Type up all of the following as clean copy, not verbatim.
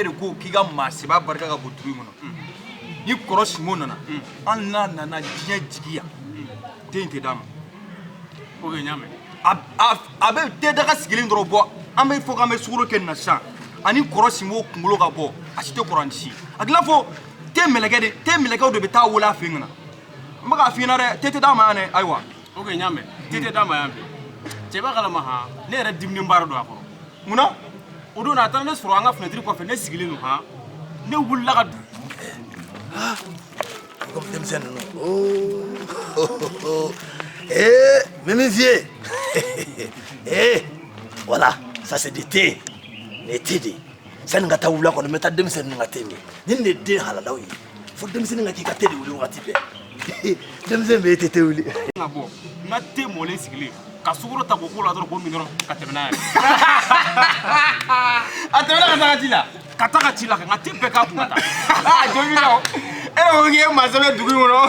de ko k'i ka maasɛbɛ barika ka bon dugu in kɔnɔ. Ni kɔrɔ Simo nana, hali n'a nana diɲɛ jigi yan, te in tɛ d'a ma. Ok, n y'a mɛn. A bɛ te daga sigilen dɔrɔn bɔ, an bɛ fɔ k'an bɛ sukaro kɛ nin na sisan, ani kɔrɔ Simo kunkolo ka bɔ, a si tɛ kɔrɔ ani si. A dilan fo te mɛlɛkɛ de, te mɛlɛkɛw de bɛ taa wele a fɛ yen ka na. N bɛ k'a f'i ɲɛna dɛ, te tɛ d'a ma yan dɛ, ayiwa. Ok, n y'a mɛn, te tɛ d'a ma yan bi. Cɛ b'a kalama han, ne yɛrɛ diminen baara don a kɔrɔ. Munna? O don a taara ne sɔrɔ an ka fenêtre kɔfɛ, ne sigilen don han, ne wulila ka Comme denmisɛn ninnu. Oh, eh, Mimi vieux. Eh, voilà, ça c'est du thé. Nin ye thé de ye. Sani n ka taa wula kɔnɔ, n bɛ taa denmisɛn ninnu ka thé min. Nin de ye den halalaw ye. Fo denmisɛnnin ka k'i ka thé de wuli wagati bɛɛ. Denmisɛn bɛ e tɛ thé wuli. Ka bɔ n ka te mɔlen sigilen ka sukaro ta k'o k'o la dɔrɔn, k'o min dɔrɔn ka tɛmɛ n'a ye. A tɛmɛna ka taa ka ci la. Ka taa ka ci la, ka n ka te bɛɛ k'a kun ka taa. Aa, jɔn la o. E de ko k'i ye maasɛbɛ dugu in kɔnɔ.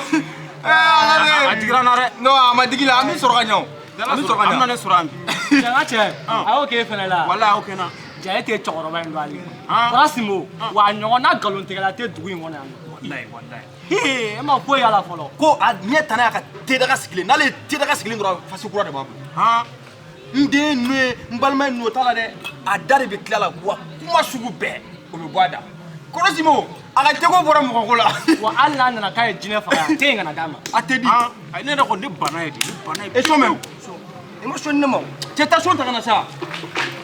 A digira n na dɛ. Non, a ma digi la, an bɛ sɔrɔ ka ɲɛ o. An bɛ sɔrɔ ka A bɛna ɲɛ. Ne sɔrɔ yan bi. Cɛ, n ka cɛ, a y'o k'e fɛnɛ la. Walayi, a y'o kɛ n na. Ja, e tɛ cɛkɔrɔba in dɔn hali. Kɔrɔ Simo wa, a ɲɔgɔnna nkalontigɛla tɛ dugu in kɔnɔ yan nɔ. Walayi, walayi. Hee, e ma foyi y'a la fɔlɔ. Ko a ɲɛ tana y'a ka te daga sigilen, n'ale ye te daga sigilen dɔrɔn, fasi kura de b'a bolo. N den ninnu ye, n balima ye ninnu, o t'a la dɛ. A da de bɛ tila la wa, kuma sugu bɛɛ o bɛ bɔ a da. Kɔrɔ Simo, a ka teko bɔra mɔgɔ ko la. Wa hali n'a nana k'a ye jinɛ faga yan, te in kana d'a ma. A tɛ di. Ayi, ne yɛrɛ kɔni, ne banna ye de, ne banna ye. E sɔn mɛ, I ma sɔn ne ma o. Cɛ, taa son ta ka na sa.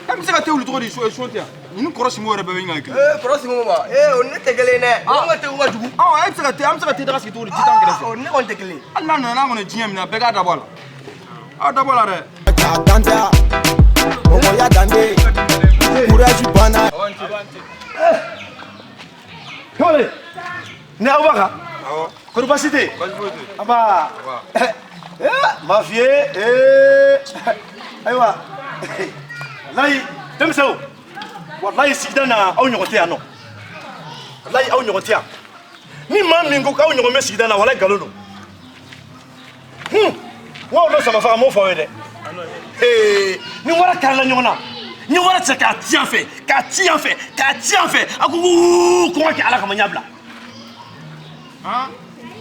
E bɛ se ka te wuli cogo di? So son tɛ yan. Nin ni kɔrɔ Simo yɛrɛ bɛɛ bɛ ɲininka kelen. Ee, kɔrɔ Simo ma, ee, o ni ne tɛ kelen ye dɛ. Anw ka teko ka jugu. Ɔ, e bɛ se ka te, an bɛ se ka te daga sigi cogo di ji t'an kɛrɛfɛ? O ni ne kɔni tɛ kelen ye. Hali n'a nana, n'a kɔni ye diɲɛ minɛ, a bɛɛ k'a dabɔ a la. A dabɔ a la dɛ. Danta mɔgɔya danbe courage banna. Kamalen, ni aw b'a kan? Kɔri baasi tɛ yen? Baasi foyi tɛ yen. Aba. Eh, ma fille, eh. Ayiwa. Walayi, denmisɛnw. Walayi, sigida na aw ɲɔgɔn tɛ yan nɔ. Walayi, aw ɲɔgɔn tɛ yan. Ni maa min ko k'aw ɲɔgɔn bɛ sigida na, walayi nkalon don. Hun, wa o don sama faga m'o fɔ aw ye dɛ. Ee, ni wara karila ɲɔgɔn na, ni wara cɛ k'a ci yan fɛ, k'a ci yan fɛ, k'a ci yan fɛ, a ko wuu, ko n ka kɛ Ala kama, n y'a bila.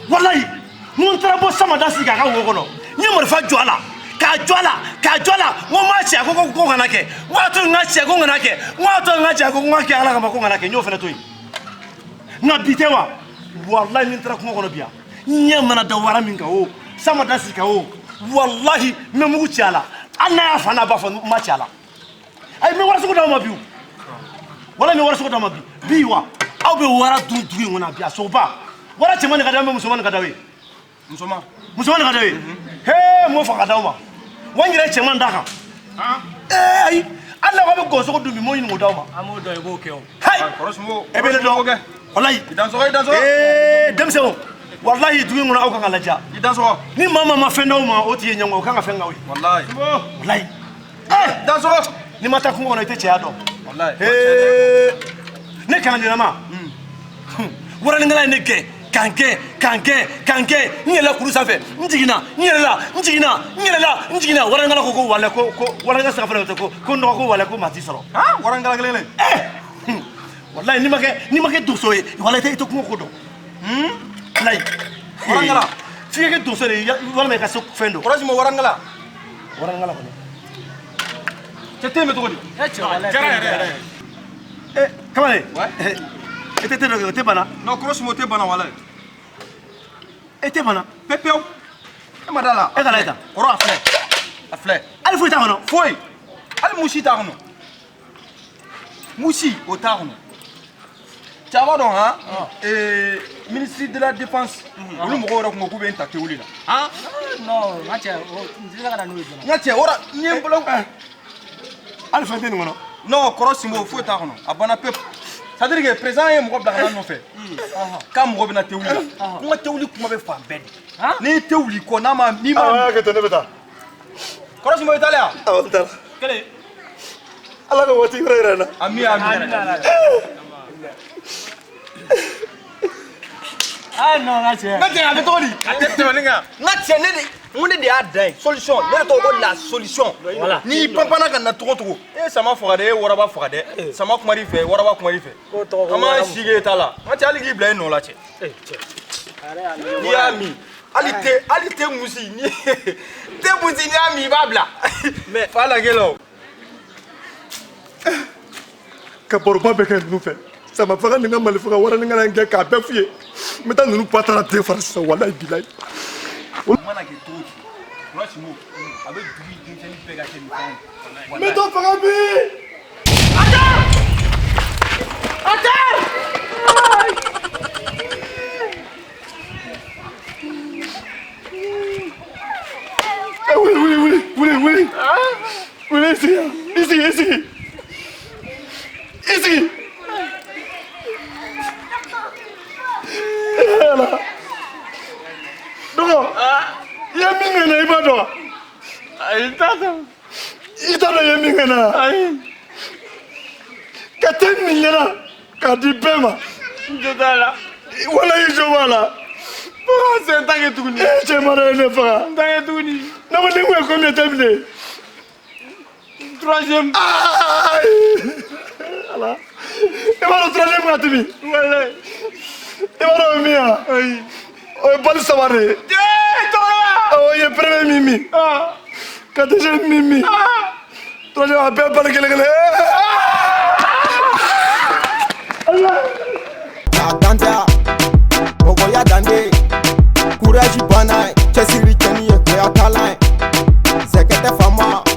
Walayi, n ko n taara bɔ sama da sigi k'a ka wo kɔnɔ, n ye marifa jɔ a la, k'a jɔ a la, k'a jɔ a la, n ko n m'a ci, a ko ko kana kɛ, n ko a to n ka ci, a ko n kana kɛ, n ko a to n ka ci, a ko n ka kɛ Ala kama, ko n kana kɛ, n y'o fana to yen. Nka bi tɛ wa, walayi, ni n taara kungo kɔnɔ bi yan, n ɲɛ mana da wara min kan o, sama da sigi kan o, walahi, n bɛ mugu ci a la, hali n'a y'a fa n'a ba fɔ, n ma ci a la. Ayi, n bɛ warisogo d'aw ma bi o, wala n bɛ warisogo d'aw ma bi bi wa. Aw bɛ wara dun dugu in kɔnɔ bi, a sogoba wara cɛman de ka di an bɛ, musoman de ka d'aw ye? Musoman. Musoman de ka d'aw ye. Hee, n m'o faga ka d'aw ma wa, n yɛrɛ cɛman d'a kan. Ee, ayi, hali n'aw bɛ gɔnsogo dun bi, n m'o ɲini k'o d'aw ma. An b'o dɔn, i b'o kɛ o. Hayi. Kɔrɔ Simo. E bɛ ne dɔn walayi. I dansɔgɔ, i dansɔgɔ. Ee, denmisɛnw, walayi, dugu in kɔnɔ aw kan ka ladiya. I dansɔgɔ. Ni maa maa ma fɛn d'aw ma, o tigi ye ɲɛngo, o kan ka fɛn k'aw ye. Walayi. Walayi, ee. Dansɔgɔ. N'i ma taa kungo kɔnɔ, i tɛ cɛya dɔn. Walayi. Ee, ne kalandenama waranikala ye ne gɛn, k'an gɛn, k'an gɛn, k'an gɛn, n yɛlɛla kuru sanfɛ, n jiginna, n yɛlɛla, n jiginna, n yɛlɛla, n jiginna, waranikala ko walayi, ko waranikala sira fana tɛ, ko nɔgɔ, ko walayi, ko maa t'i sɔrɔ. Han, waranikala kelen kelen. Ee, walayi, n'i ma kɛ donso ye, walayi, i tɛ kungo ko dɔn. Walayi. Waranikala. F'i ka kɛ donso de ye walima i ka se fɛn dɔn. Kɔrɔ Simo, waranikala. Waranikala kɔni. Cɛ, te in bɛ cogo di? E cɛ, walayi. Jara yɛrɛ yɛrɛ. Eh, kamalen. Ouais. E tɛ te dɔ kɛ, o tɛ bana. Non, kɔrɔ Simo tɛ bana, walayi. E tɛ bana. Pewu pewu. E ma da la. E ka lajɛ tan. Kɔrɔ, a filɛ. A filɛ. Hali foyi t'a kɔnɔ. Foyi. Hali musi t'a kɔnɔ. Musi o t'a kɔnɔ. Cɛ, a b'a dɔn han, ee, ministre de la défense, olu mɔgɔw yɛrɛ kun ko k'u bɛ n ta tewuli la. Non, n ka cɛ, o n tɛ se ka na n'o ye joona. N ka cɛ, o la n ye n bolo. Hali fɛn tɛ nin kɔnɔ. Non, kɔrɔ Simo, foyi t'a kɔnɔ. A banna pewu. C'est à dire que président ye mɔgɔ bila ka na nɔfɛ k'a mɔgɔ bɛna tewuli la. Ko n ka tewuli kuma bɛ fan bɛɛ de. N'i ye tewuli kɔ n'a ma n'i ma. Awɔ, y'a kɛ ten, ne bɛ taa. Kɔrɔ Simo, i taalen wa? Awɔ, n taara. Kelen. Ala ka waati wɛrɛ yira n na. Ami, ami. Ah non, n ka cɛ. N ka cɛ, a bɛ cogo di? A tɛ tɛmɛ ne kan. N ka cɛ, ne de. N ko ne de y'a dan ye solution, ne de tɔgɔ ko la solution. N'i panpanna ka na togo togo, e ye sama faga dɛ, e ye waraba faga dɛ, sama kumar'i fɛ, waraba kumar'i fɛ. An m'an si k'e ta la, n ka cɛ, hali k'i bila e nɔ la cɛ. N'i y'a min, hali te, hali te musi, ni te musi n'i y'a min, i b'a bila. Mais fa la kɛ la o. Ka baroba bɛɛ kɛ ninnu fɛ, sama faga ni n ka mali faga wara ni n ka na kɛ k'a bɛɛ f'u ye. N bɛ taa ninnu patara den fara sisan, walayi bilayi. O mana kɛ cogo o cogo, Kura Sinbo, a bɛ dugu in denmisɛnnin bɛɛ ka kɛ nin fɛn ye. N bɛ t'o faga bi. Eh, wuli wuli wuli wuli wuli wuli, i sigi yan, i sigi, i sigi, i sigi. Eh, Ala dɔgɔ, i ye min kɛ n na, i b'a dɔn wa? Ayi, n t'a dɔn. I t'a dɔn i ye min kɛ n na? Ayi. Ka te min ɲɛna k'a di bɛɛ ma. N jo t'a la. Walayi, i jo b'a la. Fo ka sen ta kɛ tuguni. E cɛ ma dɔ ye ne faga. N ta kɛ tuguni. Ne ko ne kun ye combien te minɛ? Troisième. Ayi Ala, i b'a dɔn troisième ka timi. Walayi. I b'a dɔn o ye min ye wa? Ayi. O ye bali saba de ye. Ee, cɛkɔrɔba. Awɔ, i ye premier min min, ka deuxième min min, troisième, a bɛɛ bali kelen kelen.